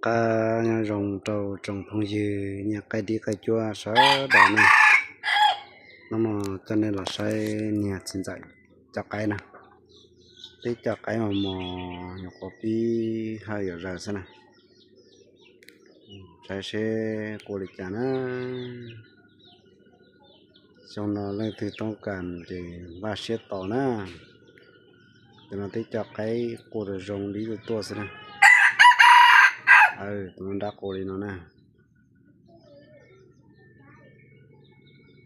qab nyob zoo rau tsoom phooj ywg nyiag qaib dib qaib cuab sawv daws na. Hnub no coj nej los saib niag txiv ntxawm coj qaib na. Twb coj qaib mos mos nyuam qhuav pib hawj yuav zaws xwb na. Saib seb qua li cas na. Xyoo no leej twg toob kas ces npaj siab tos na. Cov no twb coj qaib qua rau zoo dib tuaj tuaj xwb na. Tus no nrab qua li no na.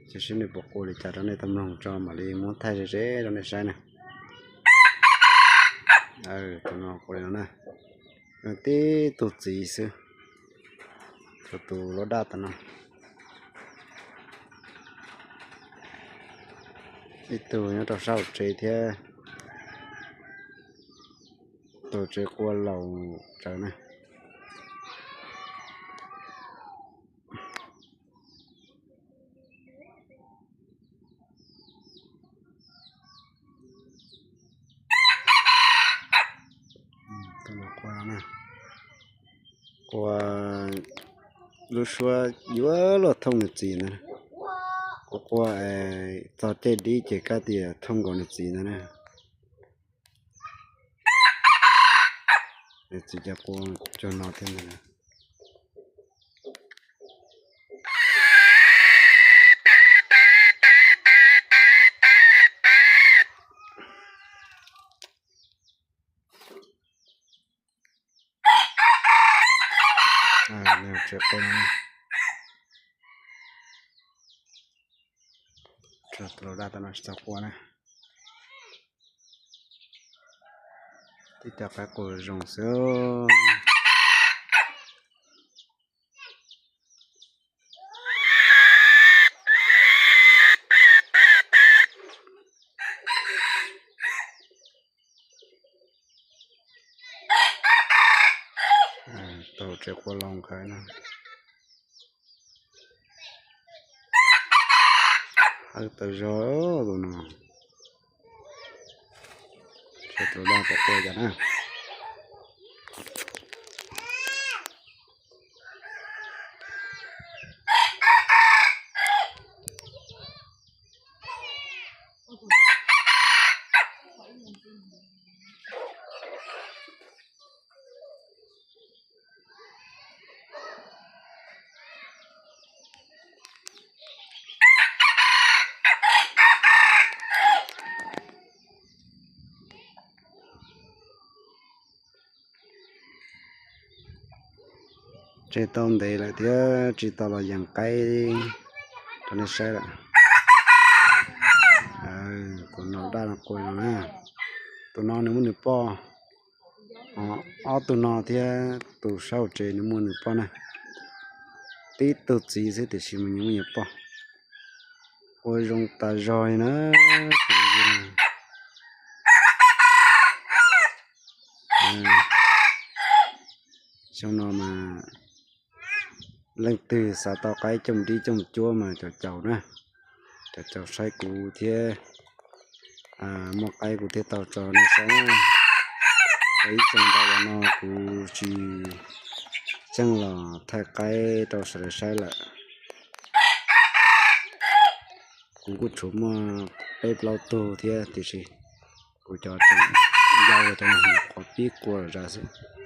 Cia seb nws puas qua li cas rau nej tau mloog tso mam li muab thaij ze ze rau nej saib na. Tus no qua li no na. Tib tug txiv xwb. Tus tus loj daj tas no. Ib tug nyob rau sab hauv tsev thiab. Tus tsev qua laus tsawv na. Qua lub suab yuav luag thooj nws txiv ntag. Qua qua txog caij dib ces kab tias thooj nkaus nws txiv ntag na. Nws txiv cas qua cuag no thiab ntag. Tsis tau qua na. Twb cov qaib qua zoo xwb. Tau tsev qua loo kawg na. Hawj tau zog tus no. Seb tus daj puas qua cas na. Tsev tau ntev lawm thiab tsis tau los yees qaib rau nej saib lawm. Tus no daj no qua no na. Tus no nws muaj nws poj. Ob tug no thiab tus sab hauv tsev nws muaj nws poj na. Tib tug txiv xwb tiam sis mas nws muaj nws poj. Qua zoo tas zog li na. Xyoo no mas leej twg xav tau qaib cooj dib cooj cuab mas caum caum na. Caum caum saib kuv thiab. Muaj qaib kuv thiaj tau tso nej saib na. Ib xyoo ntau los no kuv tsis tseem los thaij qaib rau sawv daws saib lawm. Kuv kuj tshuav muaj peb plaub tug thiab tiam sis kuv cov tseem yau los rau nyuam qhuav pib qua lawm xwb.